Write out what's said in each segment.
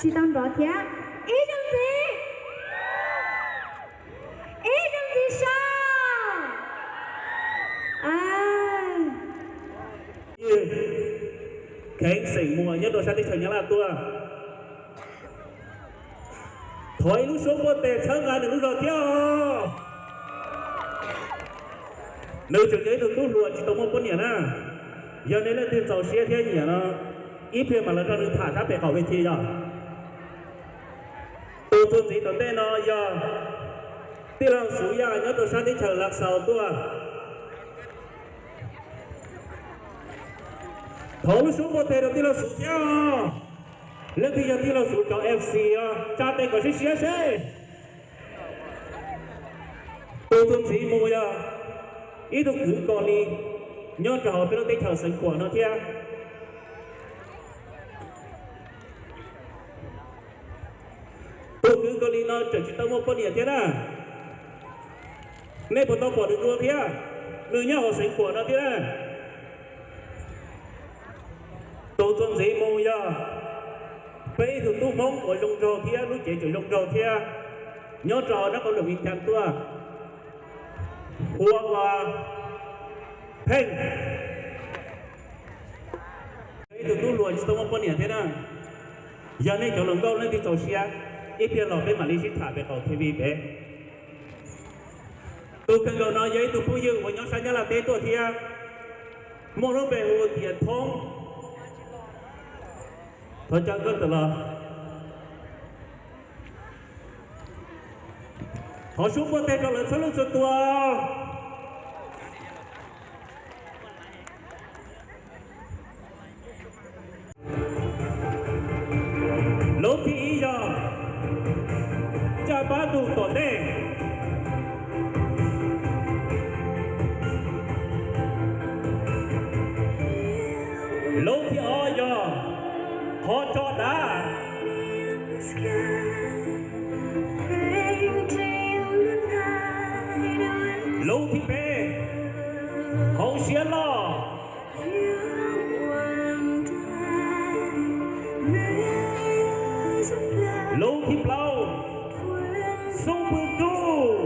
Tsis tau nrov thiab. Ib zaug ntxiv, ib zaug ntxiv saib. Kheev xeem Muas nyob rau sab teb chaws Nyab Laj tuaj. Thov ib lub suab npuaj tes txhawb nqa nws lub zog thiab os. Nws tseem yog ib tug tub hluas tsis tau muaj poj niam na. Yog nej leej twg txaus siab thiab nyiam no, ib pliag mam los nrog nws tham sab pem qaum ves thi yog. Tus txuas ntxiv tom ntej no yog tij laug Xuv Yaj nyob rau sab teb chaws Lav Xaus tuaj. Thov lub suab npuaj tes rau tij laug Xuv thiab os. Leej twg yog tij laug Xuv cov F C os, tsa tes kom siab siab seb. Tus txuas ntxiv mus yog ib tug kwv Kos Lis nyob rau hauv peb lub teb chaws Xeev Khuam no thiab. Tus kwv Kos Lis no tseem tsis tau muaj poj niam thiab na. Nej puas tau pom nws dua thiab? Nws nyob hauv Xeev Khuam no thiab na. Tus txuas ntxiv mus yog peb ib tug tub Hmoob uas zoo nraug thiab lub cev tseem zoo nraug thiab, nyob rau hauv nab qau lwm Vib Cas tuaj, hu ua Pheej. Ib tug tub hluas tsis tau muaj poj niam thiab na. Yog nej cov hluas nkauj leej twg txaus siab, ib pliag los peb mam li sib tham pem qaum T V pem. Tus kawg nkaus no yog ib tug phooj ywg uas nyob sab Nyab Laj teb tuaj thiab, muaj lub npe hu tias Thoob. Thov caw koj tawm los. Thov suab npuaj tes rau lawv txhua leej txhua tus. Lub thib ib yog Caj Pab Ntug Tom Ntej. Lub thib ob yog Qhov Tso Dav. Lub thib peb Hauv Siab Loj. Lub thib plaub Xub Pwg Ntuj.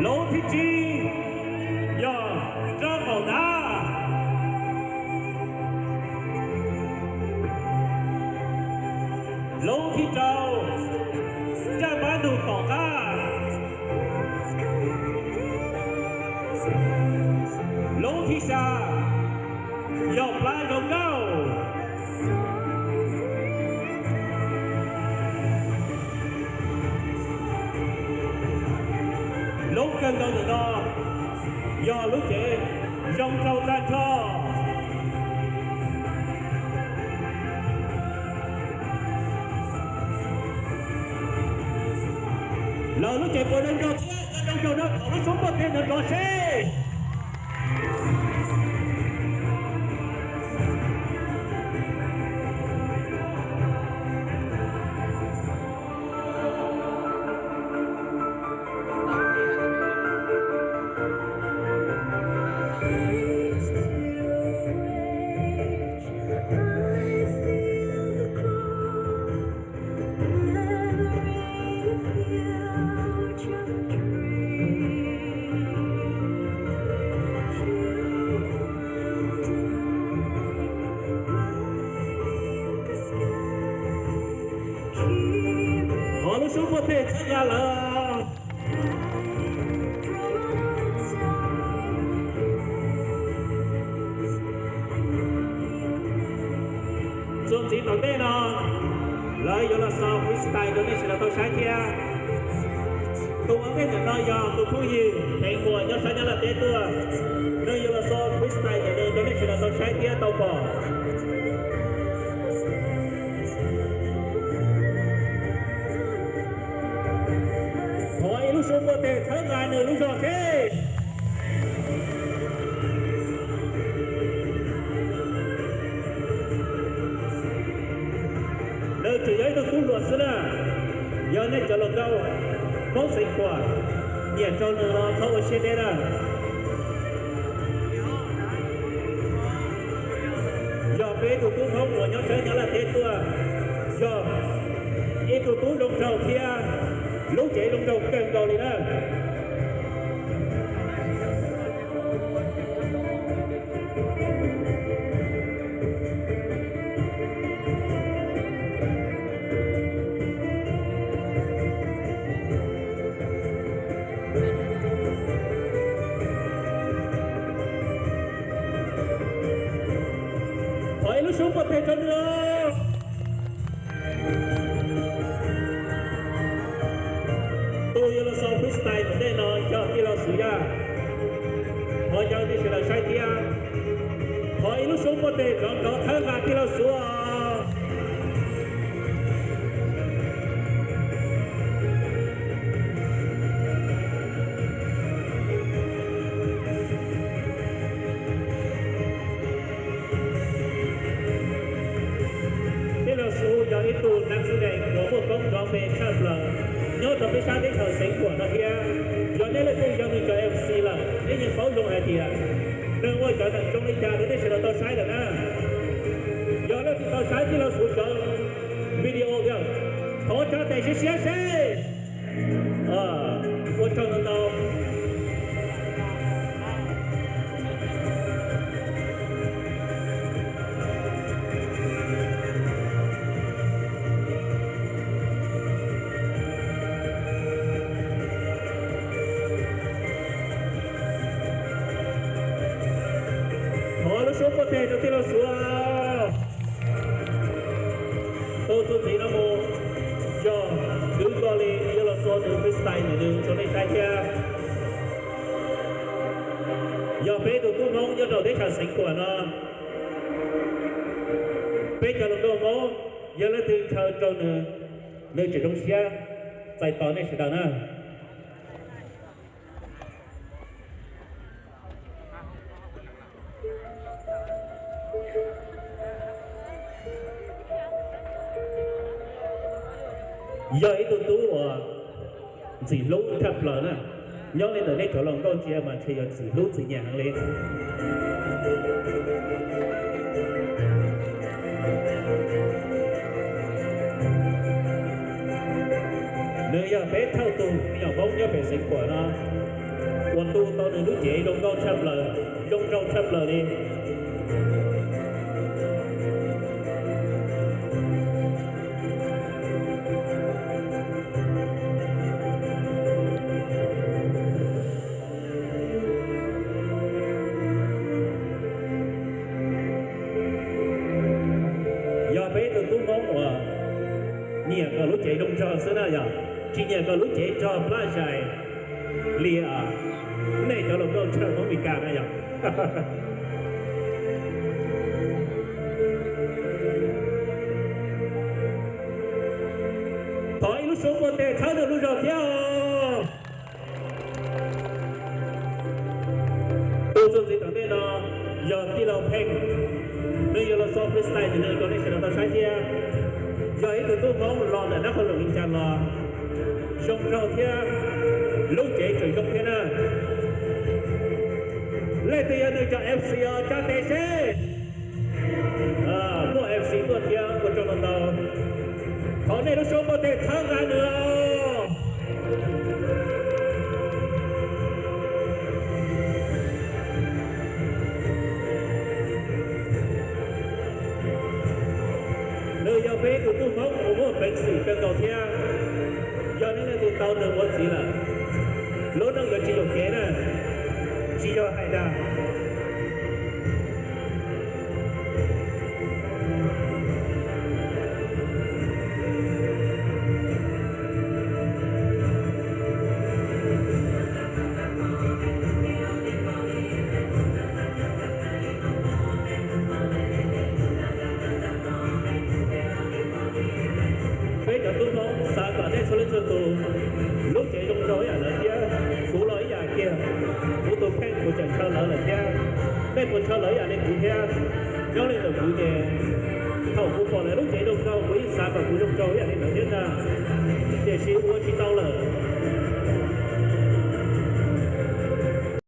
Lub thib tsib yog Rab Qaum Nab. Lub thib rau Caj Pab Ntug Tom Qab. Lub thib xya yog Plab Zoo Nkauj. Lub kawg nkaus ntawm no yog lub cev Zoo Nraug Tag Nrho. Lawv lub cev puas zoo nraug thiab, yog zoo nraug no thov lub suab npuaj tes ntawd rov seb. Thov lub suab npuaj tes txhawb nqa lawv. Txuas ntxiv tom ntej no, lawv yuav los so freestyle rau nej sawv daws tau saib thiab. Tus ua ntej ntawm no yog tus phooj ywg Kheev Muas nyob sab Nyab Laj teb tuaj. Nws yuav los so freestyle ntawm nws rau nej sawv daws tau saib thiab tau pom. Thov ib lub suab npuaj tes txhawb nqa nws lub zog seb. Nws tseem yog ib tug tub hluas xwb na. Yog nej cov hluas nkauj Hmoob Xeev Khuam nyiam raug nws los txhob ua siab deb na. Ib tug tub Hmoob uas nyob sab nyob laj teb tuaj, yog ib tug tub zoo nraug thiab lub cev zoo nraug kawg nkaus li na. Thov ib lub suab npuaj teg rau nws. Tus yuav los so freestyle tom ntej no yog tij laug Xwm Yaj, thov caw nej sawv daws saib thiab. Thov ib lub suab npuaj teg nrov nrov txhawb nqa tij laug Xwm. Tij laug Xwm yog ib tug nam xwb dees uas muaj koob nrov npe tshaj plaws nyob rau peb sab teb chaws Xeev Khuam no thiab. Yog nej leej twg yog nws cov M C lawm, nej yeej paub zoo hais tias nws ua cov neeg zoo li cas rau nej sawv daws tau saib lawm na. Yog leej twg tau saib tij laug Xwm cov video thiab, thov tsa tes siab siab seb. Ua tsaug ntau ntau. Thov lub suab npuaj teg rau tij laug Xwm. Tus txuas ntxiv no mus yog kwv Nkos Lis yuav los so tus freestyle ntawm nws rau nej saib thiab. Yog peb tus tub Hmoob nyob rau teb chaws Xeev Khuam no, peb cov hluas nkauj Hmoob yog leej twg ntshaw rau nws, nws tseem zoo siab txais tos nej sawv daws na. Yog ib tug tub uas ntxim hlub tshaj plaws na. Nyob li ntawm nej cov hluas nkauj ntsia mas ntshe yog ntxim hlub ntxim nyiam heev li. Nws yog peb thawj tug me nyuam Hmoob nyob pem Xeev Khuam no uas tu tau nws lub cev zoo nkauj tshaj plaws, zoo nraug tshaj plaws li. Yog peb tus tub Hmoob uas nyiam kom lub cev zoo nraug xwb na yog, tsis nyiam kom lub cev rog plab zais li nej cov hluas nkauj ntshaw Hmoob Mes Kas na yog. Thov ib lub suab npuaj teg txhawb nws lub zog thiab os. Tus txuas ntxiv tom ntej no yog tij laug Pheej, nws yuav los so freestyle ntawm nws rau nej sawv daws tau saib thiab. Yog ib tug tub Hmoob los ntawm Nab Qhoos Loos li cas los zoo nraug thiab lub cev tseem zoo thiab na. Leej twg yog nws cov M C os tsa tes seb. Muaj M C tuaj thiab ua tsaug ntau ntau. Thov nej lub suab npuaj teg txhawb nqa nws. Nws yog peb tus tub Hmoob uas muaj peev xwm kawg nkaus thiab. Yog nej leej twg tau nws ua txiv lawm, lub neej yuav tsis yuam kev na, tsis yog hais dag. Peb cov tub Hmoob xav kom nej txhua leej txhua tus lub cev zoo nraug ib yam lawv thiab. Kuv los ib yam kiag, kuv tus kheej kuv tseem ntshaw lawv lawm thiab. Nej puas ntshaw lawv ib yam li kuv thiab? Nyob li ntawm kuv ces thaum kuv pom lawv lub cev zoo nraug kuv yeej xav kom kuv zoo nraug ib yam li lawv thiab ntag. Tiam sis ua tsis tau lawm.